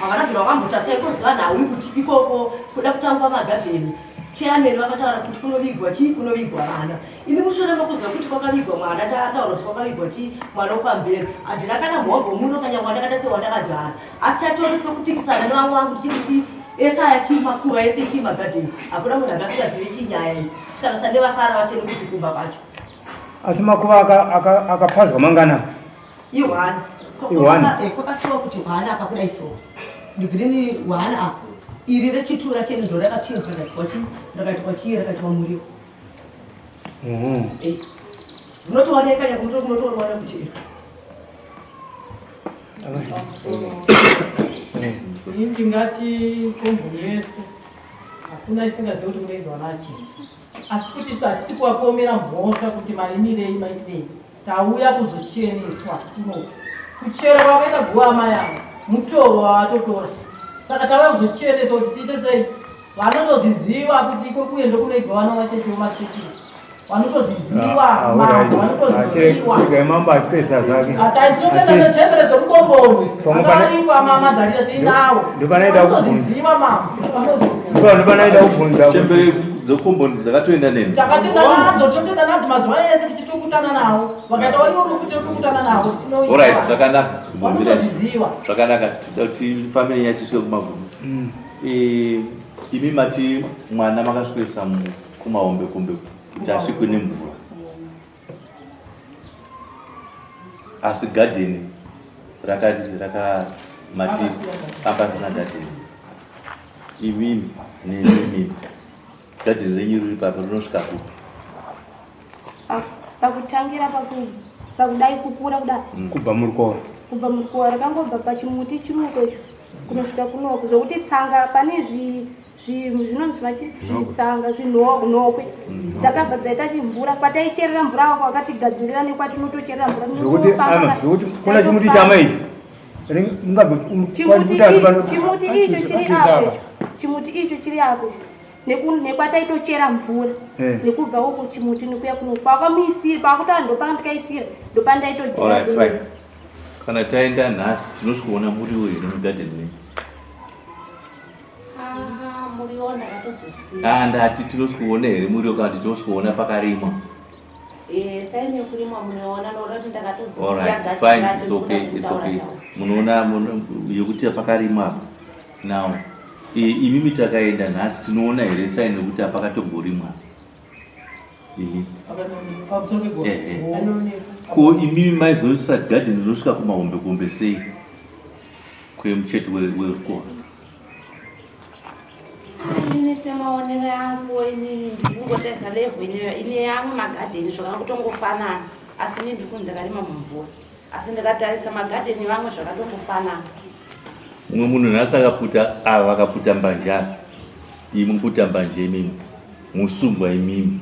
Havana bvira vakambotata ikoziva nhau kuti ikoko kuda kutangwa magadheni. Chairman vakataura kuti kunovigwa chii, kunovigwa vana. Ini mushure mekuziva kuti kwakavigwa mwana ndataura kuti kwakavigwa chii mwana wepamberi. Handina kana mhombo muno kanyangwe ndakaita sewandakadyara. Asi chatori pekupikisana nevamwe vangu tichiti chii ese aya chii makuva ese chii magadheni. Hakuna munhu angasingazive chii nyaya iyi. Kusanganisa nevasara vachene kuti kumba kwacho. Asi makuva akapazwa mangana? Ihwani. Ihwani. Kwakasiwa kuti hwani apa kudai so. Ndigirini hwani apa. Iri rechitura chenu ndo rakachinjwa rakaitwa chii? Rakaitwa chii? Rakaitwa muriwo. Unotooneka nyangwe unotoona kuti iri. Ini ndingati komboni yese hakuna isingazivi kuti kunoendwa nachechi, asi kuti isu hatisi kuvakuomera mhosva kuti marimirei maitirei. Tauya kuzocheneswa kuno. Kuchera kwakaita guva amai ava mutoro wavatotora, saka tauya kuzocheneswa kuti tiite sei. Vanotozviziva kuti iko kuye ndokunoigwa vana vacheche vemasikiro, vanotozviziva mambo, vanotozviziva. Chiregai mambo achipedza zvake. Tinopedza nechembere dzomukomboni akavarikwa mamadharira tiinawo. Ndopanoida kubvunza. Vanotozviziva mambo, vanozviziva. Ndopanoida kubvunza. Chembere dzekomboni dzakatoenda nemi. Takatenda nadzo, totenda nadzo mazuva ese tichitukutana nawo. Vakaita wariwo rufu tichitukutana nawo. Alright, zvakanaka. Vanotozviziva. Zvakanaka. Toda kuti family yacho isvike kumagumo. Imi mati mwana makasvikoisa kumahombe kombe kuti asvikwe nemvura. Asi gadheni rakati raka mati apasina gadheni. Imimi nemimi gadheni renyu riri papi rinosvika kupi? Pakutangira pakudai kukura kudai. Kubva murukova. Kubva murukova rakangobva pachimuti chimuko icho kunosvika kunoko zvokuti tsanga pane zvinonzi machi zvitsanga zvinhokwe dzakabva dzaita chimvura kwataicherera mvura wako wakatigadzirira nekwatinotocherera mvura. Zvokuti ama zvokuti kuna chimuti chama ichi. Ringabve Chimuti icho chiri apo, chimuti icho chiri apo nekwataitochera mvura nekubva uku chimuti nekuya kuno kwakamuisira kwakutaura ndopandikaisira ndopandaitochera. Alright, fine. Kana taenda nhasi tinosvikoona muriwo here mugadheni menyu? Aha, muriwo ndakatozosiya. Ah, ndati tinosvikoona here muriwo kana kuti tinosvikoona pakarimwa? Saini yekurimwa munoona nokuda kuti ndakatozosiya Alright, gadheni fine, racho it's okay, nekuda it's kutaura okay. taura. Munoona yekuti pakarimwa apa. Now, imimi takaenda nhasi tinoona here saini yekuti apakatomborimwa? Imi. Pamusoro pegoro. Ko imimi maizoisa gadheni rinosvika kumahombe kombe sei kwemucheto werukova? Ini semaonero angu inini ndikungotarisa level ineyo ine yamwe magadheni zvakangotongofanana, asi ini ndiri kunzi ndakarima mumvura, asi ndikatarisa magadheni vamwe zvakatongofanana. Mumwe munhu nhasi akaputa ava vakaputa mbanje ava, imwe puta mbanje imimi musungwa imimi,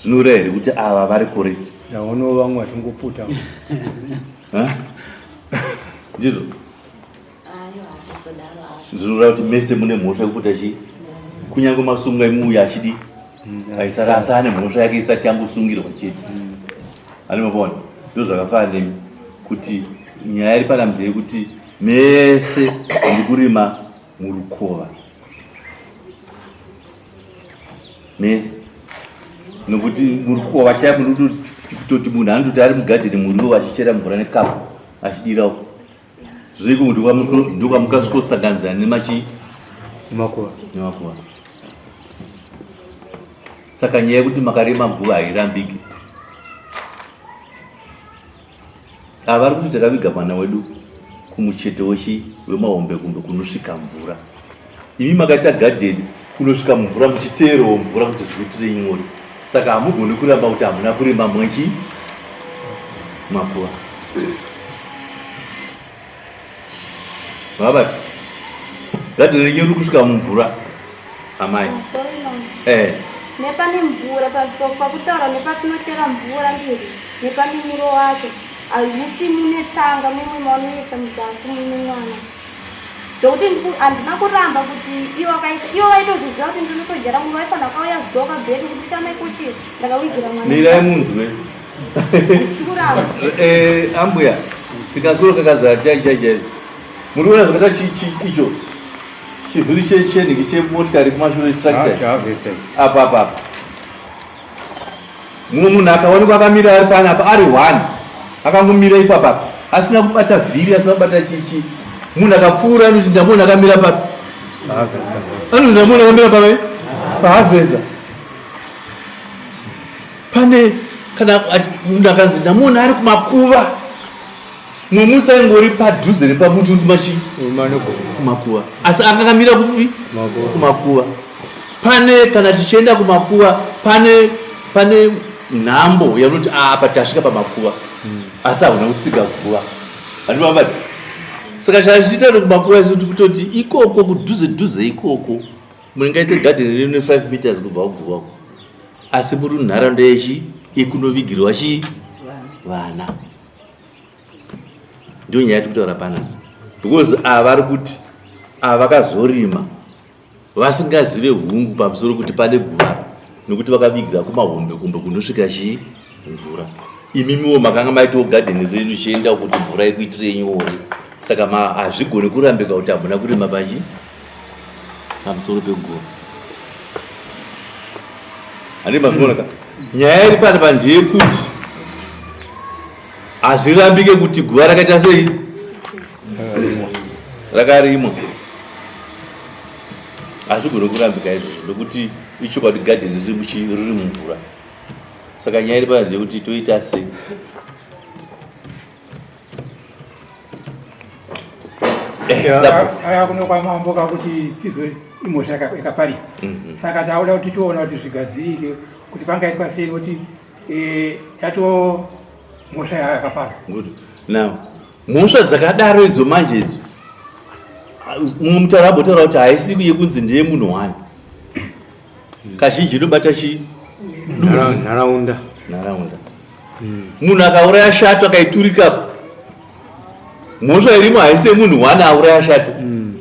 zvinoreva here kuti ava vari correct? Ndaonawo vamwe vachingoputa. Ha? Ndizvo Ayo, hazvizodaro hazvo. Zvinoreva kuti mese mune mhosva yekuputa chii, kunyange masungwa imuuya achidi aisara asi ane mhosva yake isati ambosungirwa chete. Ane mapona ndo zvakafanana nemi kuti nyaya iri panapa ndeyekuti mese muri kurima murukova mese, nokuti murukova chaipo kutoti munhu anototi ari mugadheni muriwo achichera mvura nekapu achidirawo. Zviko ndokwamukasvikosanganidzana nemachi nemakuva nemakuva. Saka nyaya yekuti makarema guva hairambiki. Ava vari kuti takaviga mwana wedu kumucheto wechi wemahombekombe kunosvika mvura. Imi makaita gadheni kunosvika mvura muchiteerawo mvura kuti zvikuitire nyore. Saka hamugoni kuramba kuti hamuna kurima mwechi makuva. Baba, gadheni renyu riri kusvika mumvura amai. Eh. Nepane mvura pakutaura nepatinochera mvura ndiri nepane muro wacho hamusi mune tsanga mumwe maunoisa muzasi mune mwana. Zvokuti handina kuramba kuti ivo vakaisa ivo vaitozviziva kuti ndinotojera munhu vaifanira kauya dzoka bheki kuti tama ikoshira ndakawigira mwana. Mirai munzwe. Kuramba. Eh, ambuya tikaswero kakazara chai chai chai. Muri kuona zvakaita chi icho chivhiri chenhingi chemotikari kumashure tractor. Apa apa apa. Mumwe munhu akaonekwa akamira ari panapa ari one akangomira ipapa asina kubata vhiri asina kubata chichi munhu akapfuura anoti ndamuona akamira papi anoti ndamuona akamira papi pahavhesa pane kana munhu akanzi ndamuona ari kumakuva Mumwe musi aingori padhuze nepamuti uri kumachi kumakuva asi anga akamira kupi kumakuva pane kana tichienda kumakuva pane pane nhambo yanoti ah, apa tasvika pamakuva hmm. asi hauna kutsika guva handivabati saka chachiita kumakuva isu kutoti ikoko kudhuze dhuze ikoko mungaite gadheni rine 5 meters kubva kuguva uko asi muri nharaunda yechi ikunovigirwa chii vana ndiyo nyaya yatiri kutaura panapa because ava vari kuti ava vakazorima vasingazive hungu pamusoro kuti pane guva nokuti vakavigira kumahombe kumbe kunosvika chii mvura imimiwo makanga maitawo gadheni renyu chienda kuti mvura ikuitirei nyore saka hazvigoni kurambika kuti hamuna kurima pachi pamusoro peguva handii mazviona ka nyaya iri panapa ndeyekuti hazvirambike kuti guva rakaita sei rakarimwa hazvigone kurambika izvozvo nekuti ichokwadi gadheni riri mumvura saka nyaya iri pana ndeyekuti toita sei Eh, aya kuno kwamambo kakuti tizo imhosva yakaparika mhm. saka tauda kuti tichiona kuti zvigadzirike kuti pangaitwa sei nokuti eh, yato mhosva yakapara good now mhosva dzakadaro idzo manje idzo mumwe mutauro ambotaura kuti haisi yekunzi ndeye munhu wani kazhinji inobata chi nharaunda nharaunda hmm. munhu akauraya shato akaiturikapo mhosva irimo haisi yemunhu wani auraya shato hmm.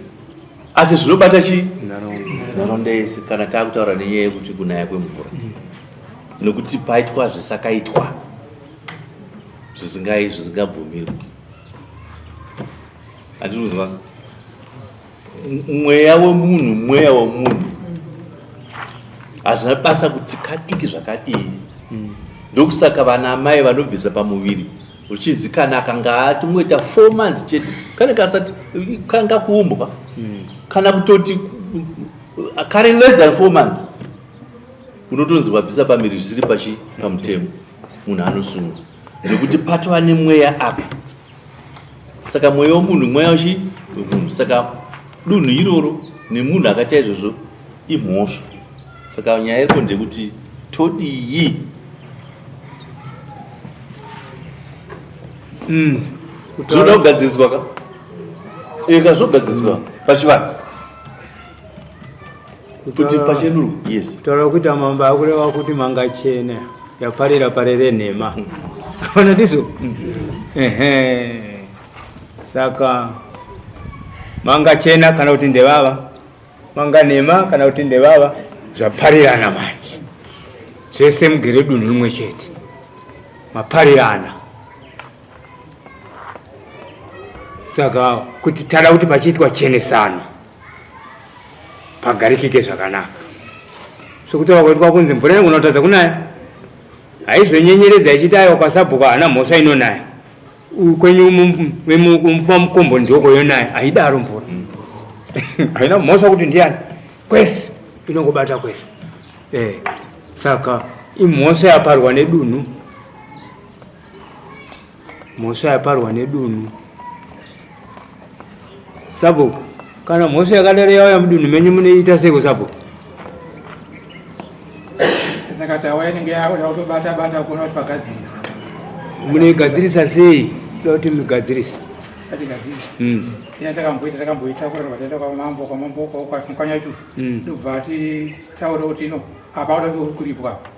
asi zvinobata chi nharaunda yese kana taakutaura nenyaya yekuti kunaya kwemvura hmm. nokuti paitwa zvisakaitwa zvisingabvumirwi handiri kuzwa mweya wemunhu mweya wemunhu hazvina basa kuti kadiki zvakadii hmm. ndokusaka vana amai vanobvisa pamuviri uchinzi kana akanga atongoita four months chete kane kasati kanga kuumbwa hmm. kana kutoti kari less than four months unotonzi wabvisa pamiri zvisiri pachi pamutemo munhu anosungwa nekuti patova nemweya apa saka mweya wemunhu mweya wechi wemunhu saka dunhu iroro nemunhu akaita izvozvo imhosva saka nyaya iripo ndeyekuti todii mm. zvinoda kugadziriswa ka eka zvogadziriswa mm. pachivanhu kuti pachenurwe yes taura kuita mambo akureva kuti mangachena yaparira parere nhema ona ndizvo ehe saka mangachena kana kuti ndevava manga nhema kana kuti ndevava zvaparirana manje zvese mugere dunhu rimwe chete maparirana saka kuti tada kuti pachiitwa chenesano pagarikike zvakanaka sokutaura kwaitwa kunzi mvura inogona kutadza kunaya haizonyenyeredza ichiti aiwa kwasabhuku haana mhosva inonaya Kwenyu mukombo ndoko yonaya haidaro mvura. Haina mhosva kuti ndiani. Kwese inongobata kwese. Eh, saka imhosva yaparwa nedunhu. Mhosva yaparwa nedunhu. Sabhuku, kana mhosva yakadaro yauya mudunhu menyu munoita seiko sabhuku? Saka tawa inenge yakuda kutobata bata kuona kuti pagadziriswa. Munoigadzirisa sei? Toda kuti mugadzirise. Atigadzirisa. Iya takamboita takamboita kurarwa taenda kwamambo kwamambo kwanyachuru. Ndobva titaura kuti ino apa kuda kuripwa apa.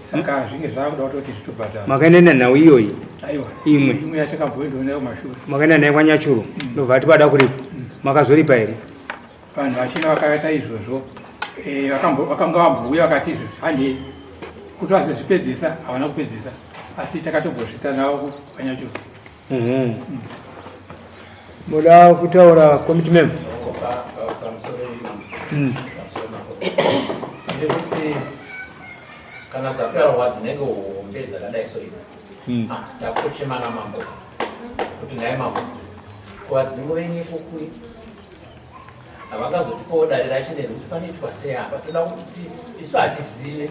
Saka zvinge zvakuda kutoti zvitobhadhara. Makaenda nenhau iyoyi? Aiwa. Imwe. Imwe yatakamboendawo nayo kumashure. Makaenda nayo kwanyachuru. Ndobva ati pada kuripa. Makazoripa here? Vanhu vachina vakaita izvozvo eh, vakanga vambouya vakati izvozvo handei kuti vazozvipedzisa havana kupedzisa asi takatombosvitsa navo kwanyachuru. Muda kutaura committee member? Ndekuti kana dzaperwa dzinenge hombe dzakadai so idzi hmm. ah, takutochema namambo kuti nhai mambo kuvadzimu venyu ikokuri havangazotipawo dare rachineri kuti panoitwa sei apa toda kuti ti isu hatizive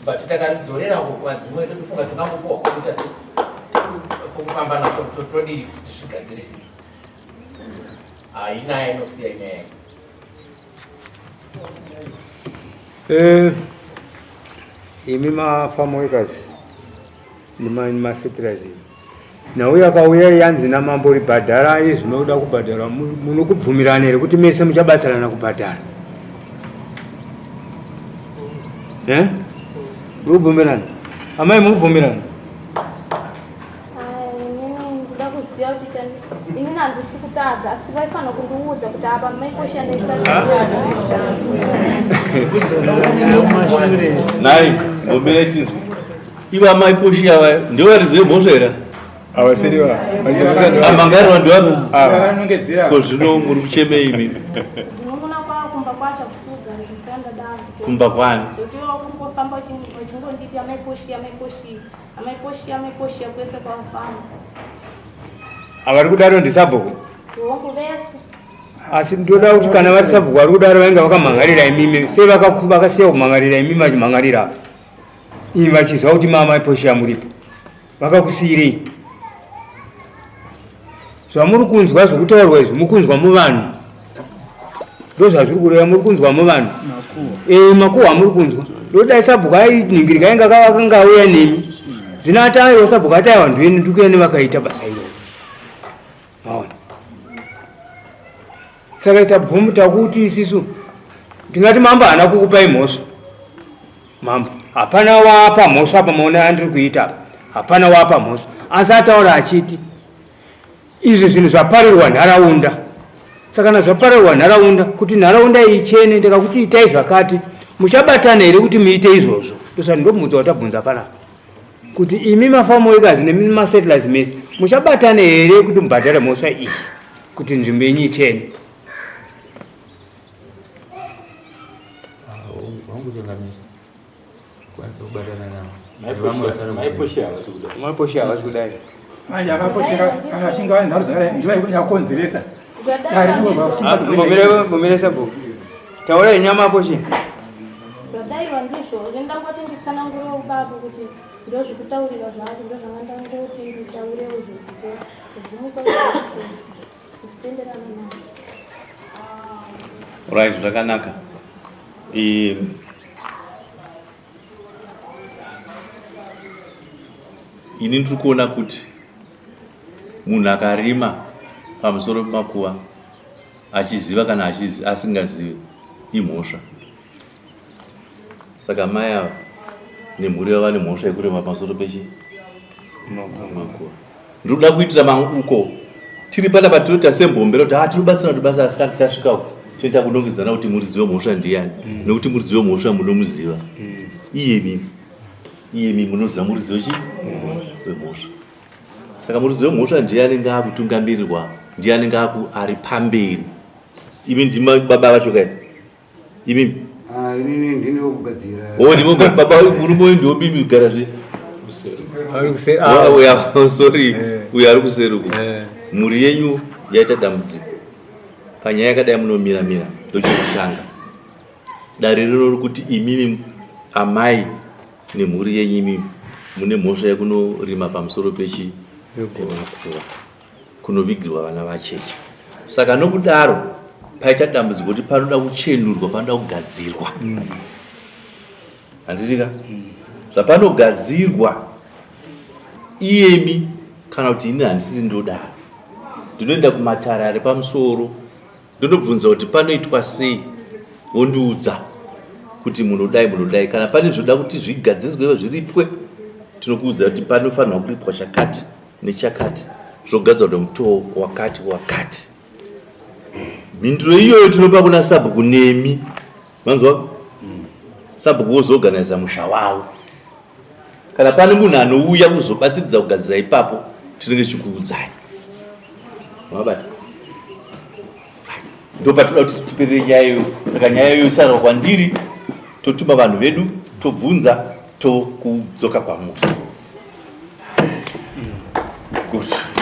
but takaridzorera ko kuvadzimu vedu tofunga tingangopuwa kwakuita se kufamba nako todii kuti zvigadzirisike haina inosiya nyaya Eh, imi mafarm workers nemasettlers nhau yakauya yanzi namambo ribhadharai zvinoda kubhadharwa munokubvumirana here kuti mese muchabatsirana kubhadhara eh? murikubvumirana amai murikubvumirana Ndinoda kuziva kuti inini handisi kutadza asi vaifanira kundiudza kuti apa maikoshandaisa. Nhai, ngomira chinzwa. Ivo amai poshi ava ndivo varidzi vemhosva here? Havasiri va. Amangarirwa ndivapi? Vakanongedzera. Ko zvino muri kuchemei imi? Ndinoona kwa kumba kwacho kusuza ndandadaro. Kumba kwani? Kuti kungofamba uchingonditi amai poshi amai poshi. Amai Poshia, amai Poshia kwese kwavafamba. Avari kudaro ndisabhuku. Hongu vese. Asi ndoda kuti kana vari sabhuku vari kudaro vainge vakamhangarira imimi sei vakasiya kumhangarira imimi vachimhangarira imi vachiziva kuti mama Poshia muripo vakakusiyirei zvamuri kunzwa zvekutaurwa izvi mukunzwa muvanhu ndozvazviri kureva muri kunzwa muvanhu e makuhwa amuri kunzwa ndodai sabhuku ainingirika ainge akanga auya nemi zvino ati aiwa sabhuku ati aiwa ndini ndikuya nevakaita basa iroro maona saka tabvuma takuti isisu ndingati mambo haana kukupai mhosva mambo hapana wapa mhosva apa maona andiri kuita hapana wapa mhosva asi ataura achiti Izvi zvinhu zvaparirwa nharaunda. Saka kana zvaparirwa nharaunda, kuti nharaunda iyi ichene, ndikakuti itai zvakati, muchabatana here kuti muite izvozvo? Ndosaka ndomubvunzo watabvunza panapa kuti imi mafarm workers nemi masettlers mese muchabatana here kuti mubhadhare mhosva iyi kuti nzvimbo yenyu ichene? Maposhe havasi kudai. Manje akaposhera kana achinge vane nharo dzakadai ndivo vainyakonzeresa. Dare Mbomira sabhuku. Taurai nyama aposhe. Zvadaiwa ndizvo ndangoti nditsanangurewo baba kuti ndozvikutaurira zvacho ndozvanga ndangoti nditaurewo zvozvo kubvumisa nditenderana nazvo. Right, zvakanaka. Ini ndiri kuona kuti munhu akarima pamusoro pemakuva achiziva kana asingazivi imhosva. Saka mai ava nemhuri yavo vane mhosva yekurema pamusoro pechi makuva. Ndiri kuda kuitira uko tiri panapa tinoita sembombera kuti ah tinobatsira kuti basa asi kana tasvika uko tinoita kunongedzana kuti muridzi wemhosva ndiyani mm. nekuti muridzi wemhosva munomuziva mm. iyemi iyemi munoziva muridzi wechi wemhosva saka muridzi wemhosva ndiye anenge akutungamirirwa ndiye anenge aku ari pamberi imi ndima baba vacho kai imimi ah, inini ndini wekugadzira oh ndimo baba murume uyu ndiwo mimi kugara zve ah, oh, sorry eh. Uyo ari kuseri uku. Mhuri yenyu yaita dambudziko. Panyaya yakadai munomira mira ndochekutanga. Dare rino riri kuti imimi amai nemhuri yenyu imimi mune mhosva yekunorima pamusoro pechi pemakuva kunovigirwa vana vacheche. Saka nokudaro paita dambudziko kuti panoda kuchenurwa, panoda kugadzirwa. Handiti ka? Zvapanogadzirwa iyemi kana kuti ini handisiri ndodaro. Ndinoenda kumatare ari pamusoro ndonobvunza kuti panoitwa sei vondiudza kuti munodai munodai kana pane zvoda kuti zvigadziriswe zviripwe tinokuudza kuti panofanirwa kuripwa chakati nechakati zvogadzirwa nemutoo wakati wakati mhinduro iyoyo tinopa kuna sabhuku nemi manzwa sabhuku wozoorganiza musha wavo kana pane munhu anouya kuzobatsiridza kugadzira ipapo tinenge tichikuudzai mabata ndopatinoda kuti tiperere nyaya iyoyo saka nyaya iyoyo isarwa kwandiri totuma vanhu vedu tobvunza tokudzoka kwamuri good.